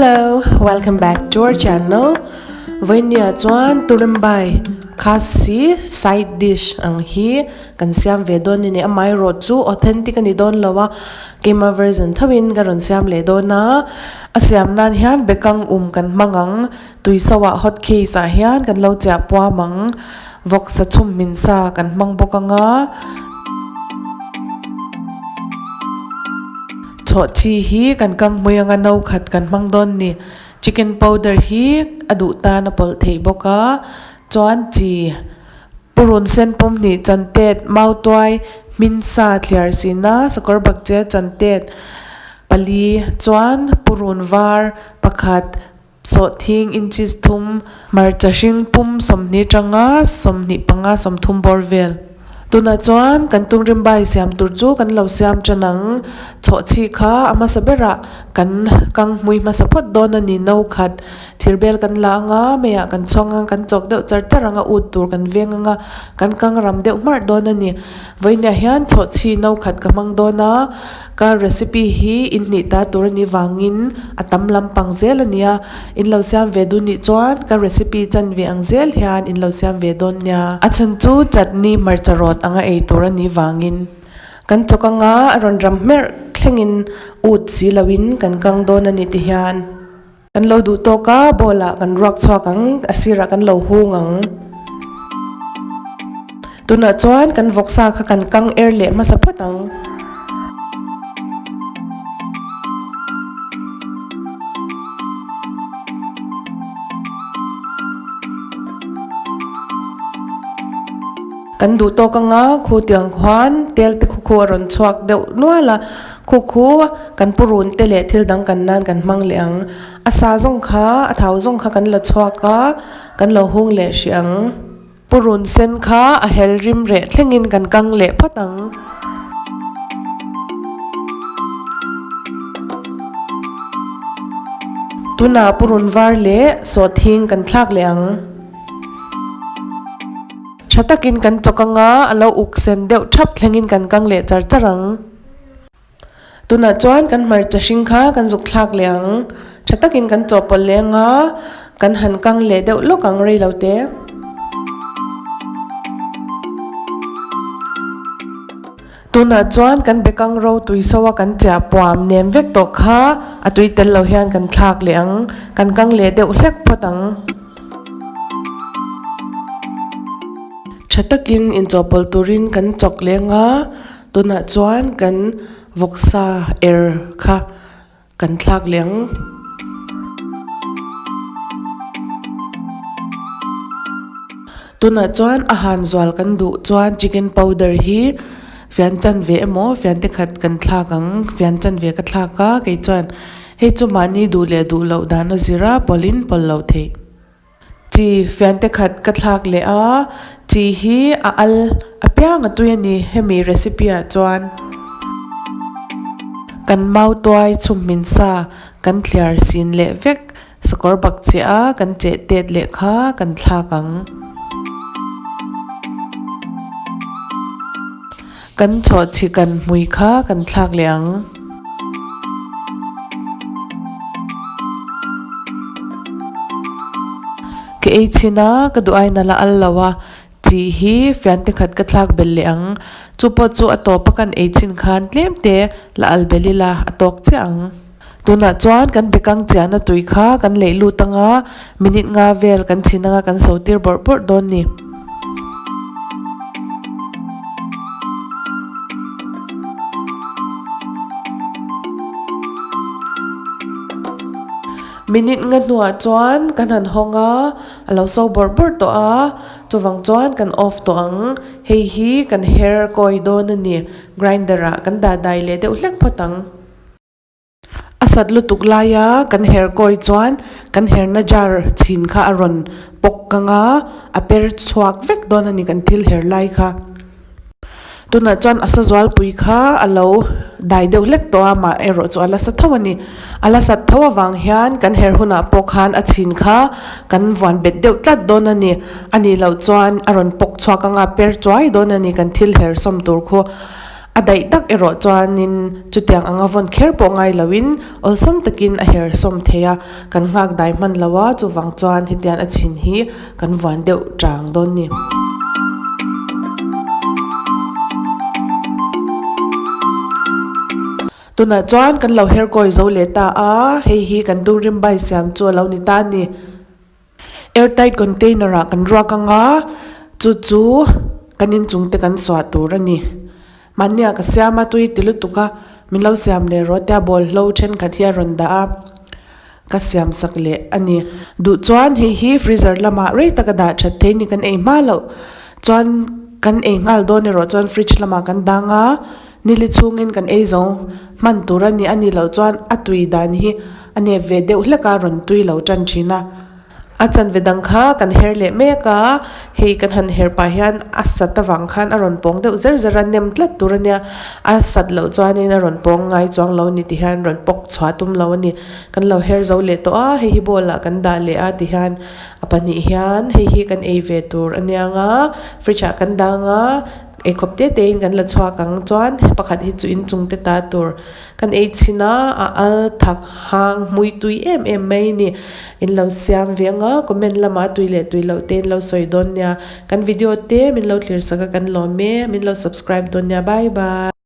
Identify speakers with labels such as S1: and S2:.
S1: Hello, welcome back to our channel. Vawinia chuan Turimbai Khasi side dish ang hi kan siam ve dawn a ni. Amaherawh chu authentic a ni dawn lo a, keima version tho in ka rawn siam leh dawn a. A siam nan hian bekang um kan hmang ang, tui so ah hot case ah hian kan lo chiah puam ang, vawksa chhum hmin sa kan hmang bawk ang a. Chhawhchhi hi kan kang hmui anga no khat kan hmang dawn ni. Chicken powder hi a duh tan a pawlh theih bawk a, chuan chi purun sen pawm hnih chantet, mautuai, hminsa, thliar sina, sakawr bakche chantet pali, chuan purun var pakhat, sawhthing inches thum, hmarcha hring pum 20 tanga 25 30 bawr vel. Tunah chuan kan tumrim bai siam tur chu kan lo siam tan ang. Chhawhchhi kha a hmasa berah kan kang hmui hmasa phawt dawn a ni. No khat thir bel kan la anga meiah kan chhuang ang, kan chawk deuh char char anga ut tur kan veng anga kan kang ram deuh hmarh dawn a ni. Vawiinah hian chhawhchhi no khat ka hmang dawn a. Ka recipe hi in hnih ta tur a nih vangin a tam lampang zel a nia, in lo siam ve duh nih chuan ka recipe chan ve ang zel hian in lo siam ve dawn nia. A chhan chu chutney hmarcha rawt anga ei tur a nih vangin kan chawk anga a rawn ram hmerh thlengin ut si loin kan kang dawn a ni ti hian kan lo duh tawk a, bowl ah kan ruak chhuak ang, a sirah kan lo hung ang. Tunah chuan kan vawksa kha kan kang er leh hmasa phawt ang. Kan duh tawk anga khu tiang khuan tel te khu khu a rawn chhuak deuh nual a, khu khu kan purun te leh thil dang kan nan kan hmang leh ang. A sa zawng kha a thau zawng kha kan la chhuak a, kan lo hung leh hrih ang. Purun sen kha a hel rim reh thlengin kan kang leh phawt ang. Tunah purun var leh sawhthing kan thlak leh ang. Tha takin kan chawk anga a lo uk sen deuh thap thlengin kan kang leh char char ang. Tunah chuan kan hmarcha hring kha kan zuk thlak leh ang. Tha takin kan chawhpawlh leh anga kan han kang leh deuh lawk ang rei lo te. Tunah chuan kan bekang ro tui so a kan chiah puam nem vek tawh kha a tui tel lo hian kan thlak leh ang. Kan kang leh deuh hlek phawt ang. Tha takin inchawhpawlh turin kan chawk leh anga Tunah chuan kan vawksa er kha kan thlak leh ang. Tunah chuan a han zual kan duh chuan chicken powder hi fian chan ve emaw fian te khat kan thlak ang fian chan ve ka thlak a kei chuan hei chu mahni duh leh duh loh dan a zir a pawlhin pawlh loh theih. Chi fiante khat ka thlak leh a, chi hi a al apiang a tui a ni hemi recipe ah chuan. Kan mau tuai chhum hmin sa kan thliar sin leh vek sakawr bak chiah a kan cheh tet leh kha kan thlak ang. Kan chhawhchhi kan hmui kha kan thlak leh ang. Ka ei chhin a, ka duh aiin a la al lo a, chi hi fian te khat ka thlak belh leh ang. Chu pawh chu a tawp a kan ei chhin khan tlem te la al belh ila a tawk chiah ang. Tunah chuan kan bekang chiahna tui kha kan leih lut anga minute nga vel kan chhin anga kan so tir bawrh bawrh dawn ni. Minute nga hnuah chuan kan han hawng a, a lo so bawrh bawrh tawh a, chuvang chuan kan off tawh ang. Hei hi kan her kawi dawn a ni, grinder ah kan dah dai leh deuh hlek phawt ang. A sat lutuk laia kan her kawi chuan kan herna jar chhin kha a rawn pawk kang a, a per chhuak vek dawn a ni kan thil her lai kha. Tunah chuan a sa zualpui kha a lo dai deuh hlek tawh a, mah erawh chu a la sa tho a ni. A la sat tho avang hian kan her hunah pawh khan a chhin kha kan vuan bet deuh tlat dawn a ni. A nih loh chuan a rawn pawk chhuak anga per chuai dawn a ni kan thil her sawm tur khu. A daih tak erawh chuanin chutiang anga vawn kher pawh ngai loin awlsam takin a her sawm thei a, kan nghak dai hman lo a, chuvang chuan hetiang a chhin hi kan vuan deuh tang dawn ni. Tunah chuan kan lo her kawi zo leh ta a, hei hi kan dungrim bai siam chu a lo ni ta a ni. Airtight container ah kan ruak anga chu chu kan inchung te kan suah tur a ni. Mahni ah ka siam a tui ti lutuk a min lo siam leh rawh tia bawlhlo thenkhat hi a rawn dah a ka siam sak leh a ni. Duh chuan hei hi freezer lamah rei taka dah that thei ni kan ei hma loh chuan kan ei nghal dawn erawh chuan fridge lamah kan dang a nili chhungin kan ei zo hman tur a ni a nih loh chuan a tui dan hi A nep ve deuh hlek a rawn tui lo tan thin a. A chanve dang kha kan her leh mek a, hei kan han her pah hian a sat avang khan a rawn pawng deuh zer zer a, nem tlat tur a nia. A sat loh chuanin a rawn pawng ngai chuang lo a ni ti hian rawn pawk chhuah tum lo a ni. Kan lo her zo leh tawh a, hei hi bowl ah kan dah leh a ti hian a pahnih hian hei hi kan ei ve tur a niang a, fridge ah kan dang a, eikhawp te te in kan la chhuak ang chuan pakhat hi chu inchung te ta tur. Kan ei chhin a, a al thak hang hmui tui em em mai ni. In lo siam ve anga comment lamah tui leh tui loh te in lo sawi dawn nia. Kan video te min lo thlir sak a kan lawm e, min lo subscribe dawn nia bye bye.